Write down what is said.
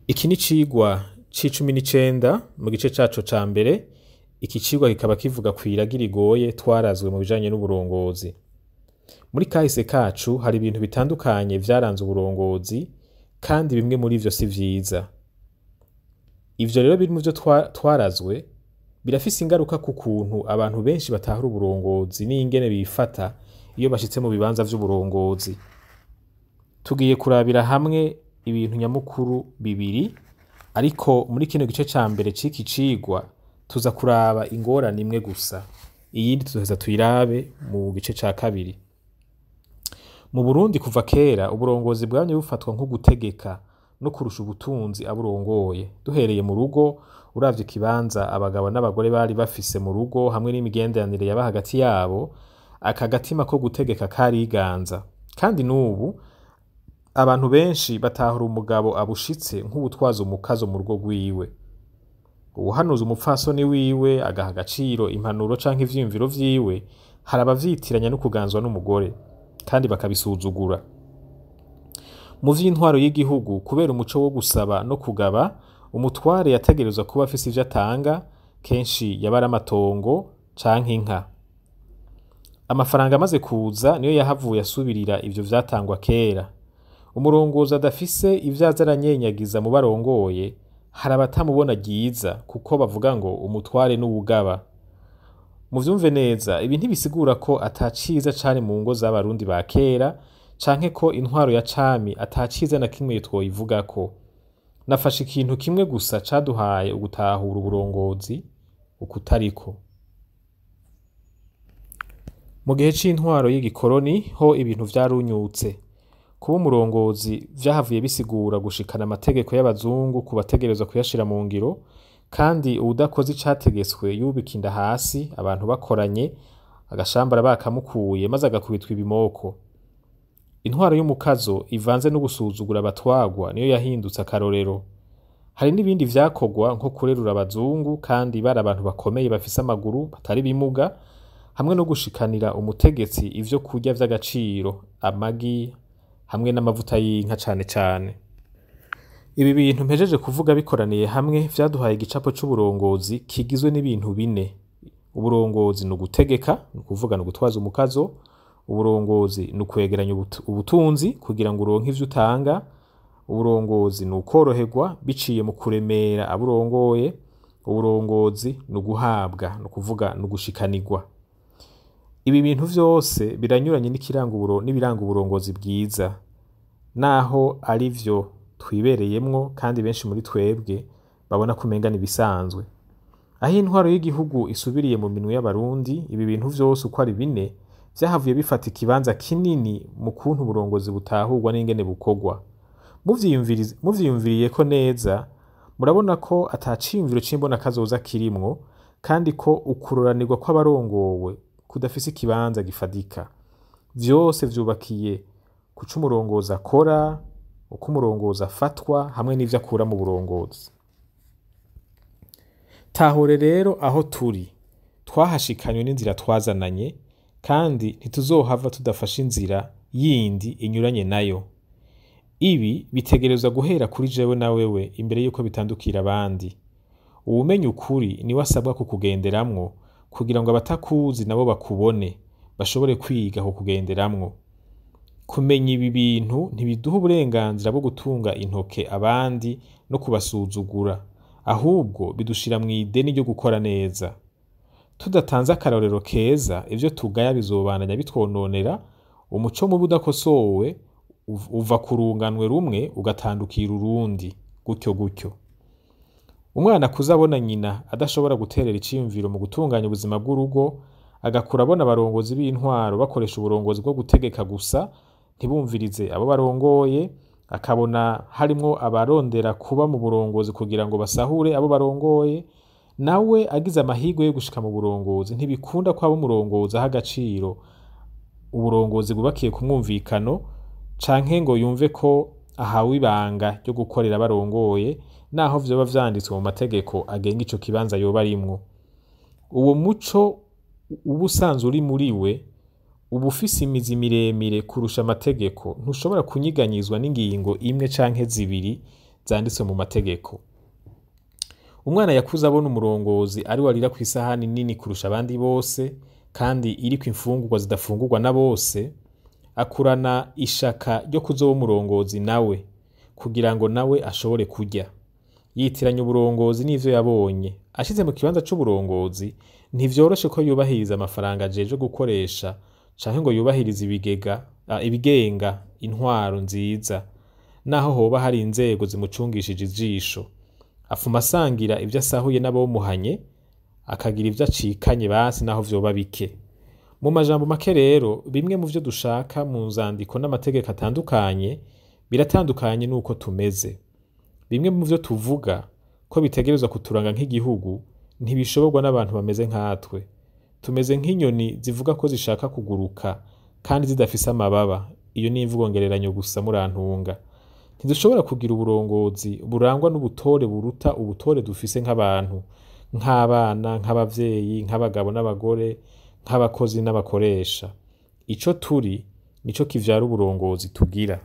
Iki ni icigwa c'19 mu gice caco ca mbere. Iki cigwa kikaba kivuga kw'iragi rigoye twarazwe mu bijanye n'uburongozi. Muri kahise kacu hari ibintu bitandukanye vyaranze uburongozi, kandi bimwe muri ivyo si vyiza. Ivyo rero biri mu vyo twarazwe birafise ingaruka ku kuntu abantu benshi batahura uburongozi n'ingene bifata iyo bashitse mu bibanza vy'uburongozi. Tugiye kurabira hamwe ibintu nyamukuru bibiri, ariko muri kino gice ca mbere c'iki cigwa tuza kuraba ingorane imwe gusa, iyindi tuzoheza tuyirabe mu gice ca kabiri. Mu Burundi kuva kera uburongozi bwamye bufatwa nko gutegeka no kurusha ubutunzi aburongoye. Duhereye mu rugo, uravye ikibanza abagabo n'abagore bari bafise mu rugo hamwe n'imigenderanire yaba hagati yabo, aka gatima ko gutegeka kariganza. Kandi n'ubu abantu benshi batahura umugabo abushitse nk'uwutwaza umukazo mu rugo rwiwe. Uwuhanuza umupfasoni wiwe agaha agaciro impanuro canke ivyiyumviro vyiwe, hari abavyitiranya no kuganzwa n'umugore kandi bakabisuzugura. Mu vy'intwaro y'igihugu, kubera umuco wo gusaba no kugaba, umutware yategerezwa kuba afise ivyo atanga, kenshi yaba ari amatongo canke inka. Amafaranga amaze kuza niyo yahavuye asubirira ivyo vyatangwa kera. Umurongozi adafise ivyo aza aranyenyagiza mu barongoye, hari abatamubona ryiza kuko bavuga ngo umutware n'uwugaba. Muvyumve neza, ibi ntibisigura ko ata ciza cari mu ngo z'abarundi ba kera, canke ko intwaro ya cami ata ciza na kimwe twoyivugako. Nafashe ikintu kimwe gusa caduhaye ugutahura uburongozi ukutariko. Mu gihe c'intwaro y'igikoroni ho ibintu vyarunyutse. Kuba umurongozi vyahavuye bisigura gushikana amategeko y'abazungu ku bategerezwa kuyashira mu ngiro, kandi uwudakoze icategetswe yubika inda hasi abantu bakoranye, agashambara bakamukuye maze agakubitwa ibimoko. Intwaro y'umukazo ivanze no gusuzugura abatwagwa niyo yahindutse akarorero. Hari n'ibindi vyakorwa nko kurerura abazungu kandi bari abantu bakomeye bafise amaguru batari bimuga, hamwe no gushikanira umutegetsi ivyo kurya vy'agaciro, amagi hamwe n'amavuta y'inka cane cane. Ibi bintu mpejeje kuvuga bikoraniye hamwe vyaduhaye igicapo c'uburongozi kigizwe n'ibintu bine. Uburongozi ni ugutegeka, ni ukuvuga ni ugutwaza umukazo. Uburongozi ni ukwegeranya ubutunzi kugira ngo uronke ivyo utanga. Uburongozi ni ukoroherwa biciye mu kuremera aburongoye. Uburongozi ni uguhabwa, ni ukuvuga ni ugushikanirwa. Ibi bintu vyose biranyuranye n'ibiranga uburongozi bwiza, naho ari vyo twibereyemwo kandi benshi muri twebwe babona ko umenga n'ibisanzwe. Aho intwaro y'igihugu isubiriye mu minwe y'abarundi, ibi bintu vyose uko ari bine vyahavuye bifata ikibanza kinini mu kuntu uburongozi butahurwa n'ingene bukorwa. Muvyiyumviriyeko neza, murabona ko ata ciyumviro c'imbonakazoza kirimwo, kandi ko ukuroranirwa kw'abarongowe kudafise ikibanza gifadika. Vyose vyubakiye ku co umurongozi akora, uko umurongozi afatwa hamwe n'ivyo akura mu burongozi. Tahure rero aho turi, twahashikanywe n'inzira twazananye, kandi ntituzohava tudafashe inzira yindi inyuranye nayo. Ibi bitegerezwa guhera kuri jewe na wewe imbere yuko bitandukira abandi. Uwumenya ukuri niwe asabwa kukugenderamwo kugira ngo abatakuzi nabo bakubone, bashobore kwiga kukugenderamwo. Kumenya ibi bintu ntibiduha uburenganzira bwo gutunga intoke abandi no kubasuzugura, ahubwo bidushira mw'ideni ryo gukora neza. Tudatanze akarorero keza, ivyo tugaya bizobandanya bitwononera. Umuco mubi udakosowe uva ku runganwe rumwe ugatandukira urundi, gutyo gutyo. Umwana akuze abona nyina adashobora guterera iciyumviro mu gutunganya ubuzima bw'urugo, agakura abona abarongozi b'intwaro bakoresha uburongozi bwo gutegeka gusa, ntibumvirize abo barongoye, akabona harimwo abarondera kuba mu burongozi kugira ngo basahure abo barongoye, nawe agize amahirwe yo gushika mu burongozi ntibikunda ko aba umurongozi aha agaciro uburongozi bwubakiye ku mwumvikano, canke ngo yumve ko ahawe ibanga ryo gukorera abarongoye, naho vyoba vyanditswe mu mategeko agenga ico kibanza yoba arimwo. Uwo muco uba usanzwe uri muri we uba ufise imizi miremire kurusha amategeko, ntushobora kunyiganyizwa n'ingingo imwe canke zibiri zanditswe mu mategeko. Umwana yakuze abona umurongozi ariwe arira kw'isahani nini kurusha abandi bose kandi iriko imfungurwa zidafungurwa na bose, akurana ishaka ryo kuzoba umurongozi nawe kugira ngo nawe ashobore kurya. Yitiranya uburongozi n'ivyo yabonye. Ashize mu kibanza c'uburongozi, ntivyoroshe ko yubahiriza amafaranga ajejwe gukoresha canke ngo yubahirize ibigenga intwaro nziza, naho hoba hari inzego zimucungishije ijisho. Afuma asangira ivyo asahuye n'abomuhanye, akagira ivyo acikanye basi naho vyoba bike. Mu majambo make rero, bimwe mu vyo dushaka mu nzandiko n'amategeko atandukanye, biratandukanye n'uko tumeze. Bimwe mu vyo tuvuga ko bitegerezwa kuturanga nk'igihugu, ntibishoborwa n'abantu bameze nkatwe. Tumeze nk'inyoni zivuga ko zishaka kuguruka kandi zidafise amababa. Iyo ni imvugo ngereranyo gusa, murantunga. Ntidushobora kugira uburongozi burangwa n'ubutore buruta ubutore dufise nk'abantu, nk'abana, nk'abavyeyi, nk'abagabo n'abagore, nk'abakozi n'abakoresha. Ico turi nico kivyara uburongozi tugira.